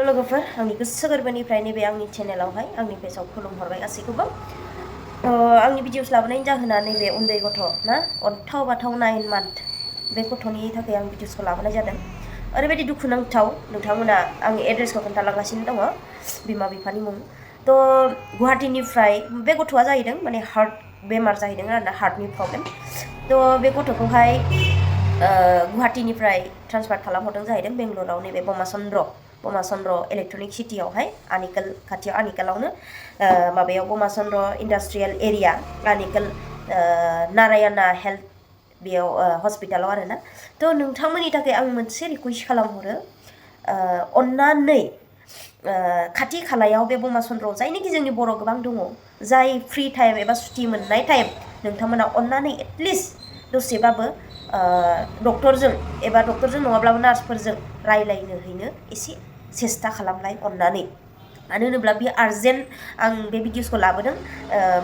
लोगोफोर आंनि गोसो गोरबोनिफ्राय नैबे आंनि चेनेलावहाय आंनि पेजाव खुलुमहरबाय गासैखौबो आंनि भिडिअस लाबोनायनि जाहोना नैबे उन्दै गथ' ना अन्थाव बाथाव 9 मान्थ बे गथ'नि थाखाय आं भिडिअसखौ लाबोनाय जादों ओरैबायदि दुखुनांथाव नोंथांमोना आंनि एड्रेसखौ खोन्थालांगासिनो दङ बिमा बिफानि मुं तो गुवाहाटीनिफ्राय बे गथ'आ जाहैदों माने हार्ट बेमार जाहैदों आरोना हार्टनि प्रब्लेम तो बे गथ'खौहाय गुवाहाटीनिफ्राय ट्रान्सफार खालामहरदों जाहैदों बेंगलराव नैबे बमाचन्द्र इलेक्ट्रनिक सिटियावहाय आनिकाल खाथियाव आनिकालावनो माबायाव बमाचन्द्र इन्डास्ट्रियेल एरिया आनिकाल नारायणा हेल्थ बेयाव हस्पिटालाव आरोना तो नोंथांमोननि थाखाय आं मोनसे रिक्वेस्ट खालामहरो अन्नानै खाथि खालायाव बे बमाचन्द्रआव जायनोखि जोंनि बर' गोबां दङ जाय फ्रि टाइम एबा सुटि मोननाय टाइम नोंथांमोना अन्नानै एटलिस्ट दसेबाबो डक्टरजों एबा डक्टरजों नङाब्लाबो नार्सफोरजों रायलायनो हैनो एसे सेस्था खालामलाय अन्नानै मानो होनोब्ला बे आरजेन्ट आं बे भिडिअसखौ लाबोदों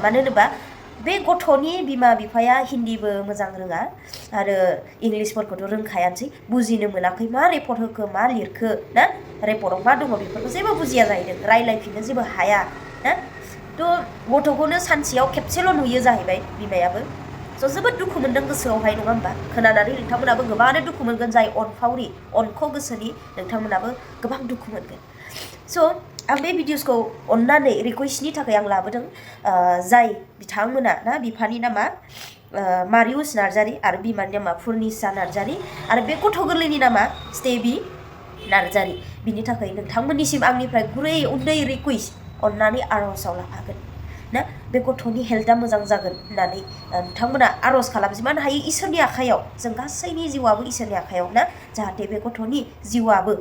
मानो होनोबा बे गथ'नि बिमा बिफाया हिन्दीबो मोजां रोङा आरो इंलिसफोरखौथ' रोंखायानोसै बुजिनो मोनाखै मा रिपर्ट होखो मा लिरखो ना रिपर्टआव मा दङ बेफोरखौ जेबो बुजिया जाहैदों रायलायफिननो जेबो हाया ना तो गथ'खौनो सानसेयाव खेबसेल' नुयो जाहैबाय बिमायाबो स' जोबोद दुखु मोनदों गोसोआवहाय नङा होमबा खोनानानै नोंथांमोनाबो गोबाङानो दुखु मोनगोन जाय अनफावरि अनख' गोसोनि नोंथांमोनाबो गोबां दुखु मोनगोन स' आं बे भिडिअसखौ अन्नानै रिक्वेस्टनि थाखाय आं लाबोदों जाय बिथांमोना ना बिफानि नामा मारिउस नार्जारी आरो बिमानि नामा फुर्निसा नार्जारी आरो बे गथ' गोरलैनि नामा स्टेबि नार्जारी बिनि थाखाय नोंथांमोननिसिम आंनिफ्राय गुरै उन्दै रिक्वेस्ट अन्नानै आर'जाव लाफागोन ना बे गथ'नि हेल्थआ मोजां जागोन होननानै नोंथांमोना आर'ज खालाम जिमान हायो इसोरनि आखायाव जों गासैनि जिउआबो इसोरनि आखायाव ना जाहाथे बे गथ'नि जिउआबो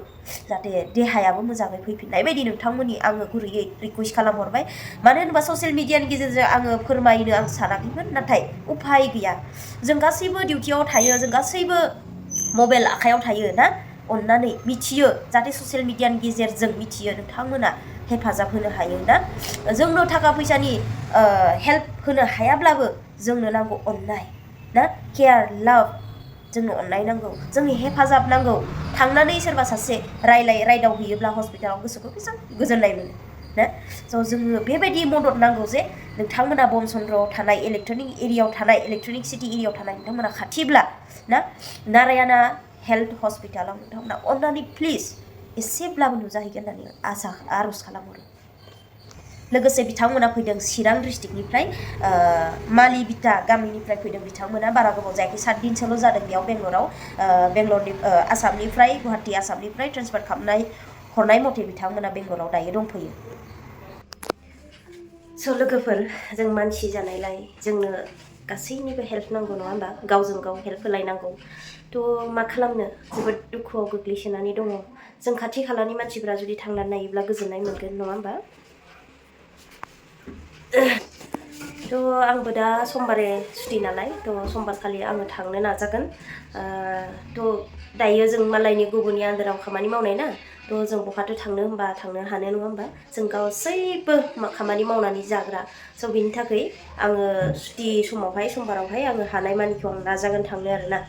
जाहाथे देहायाबो मोजाङै फैफिननाय बायदि नोंथांमोननि आङो गुरैयै रिक्वेस्ट खालामहरबाय मानो होनोबा ससियेल मिडियानि गेजेरजों आङो फोरमायनो आं सानाखैमोन नाथाय उफाय गैया जों गासैबो डिउटियाव थायो जों गासैबो मबाइल आखायाव थायो ना अन्नानै मिथियो जाहाथे ससियेल मिडियानि गेजेरजों मिथियो नोंथांमोना हेफाजाब होनो हायो ना जोंनो थाखा फैसानि हेल्प होनो हायाब्लाबो जोंनो नांगौ अननाय ना केयार लाभ जोंनो अननाय नांगौ जोंनि हेफाजाब नांगौ थांनानै सोरबा सासे रायदावहैयोब्ला हस्पिटालाव गोसोखौ बेसेबां गोजोननाय मोनो ना स' जोङो बेबायदि मदद नांगौ जे नोंथांमोना बमचन्द्रआव थानाय इलेक्ट्रनिक एरियायाव थानाय इलेक्ट्रनिक सिटि एरियायाव थानाय नोंथांमोना खाथिब्ला ना नारायणा हेल्थ हस्पिटालाव नोंथांमोना अन्नानै प्लिज एसेब्लाबो नुजाहैगोन होननानै आर'ज खालामहरो लोगोसे बिथांमोना फैदों चिरां डिस्ट्रिक्टनिफ्राय मालिबिटा गामिनिफ्राय फैदों बिथांमोना बारा गोबाव जायाखै 7 दिनसोल' जादों बेयाव बेंगलराव आसामनिफ्राय गुवाहाटी आसामनिफ्राय ट्रेन्सफार खालामनाय हरनाय मथे बिथांमोना बेंगलराव दायो दंफैयो स' लोगोफोर जों मानसि जानायलाय जोंनो गासैनिबो हेल्प नांगौ नङा होमबा गावजों गाव हेल्प होलायनांगौ थ' मा खालामनो जोबोद दुखुआव गोग्लैसोनानै दङ जों खाथि खालानि मानसिफ्रा जुदि थांनानै नायोब्ला गोजोननाय मोनगोन नङा होमबा थ' आंबो दा समबारे सुटि नालाय थ' समबारखालि आङो थांनो नाजागोन थ' दायो जों मालायनि गुबुननि आन्दाराव खामानि मावनाय ना थ' जों बहाथो थांनो होमबा थांनो हानो नङा होमबा जों गासैबो खामानि मावनानै जाग्रा स' बिनि थाखाय आङो सुटि समावहाय समबारावहाय आङो हानाय मानिखौ आं नाजागोन थांनो आरोना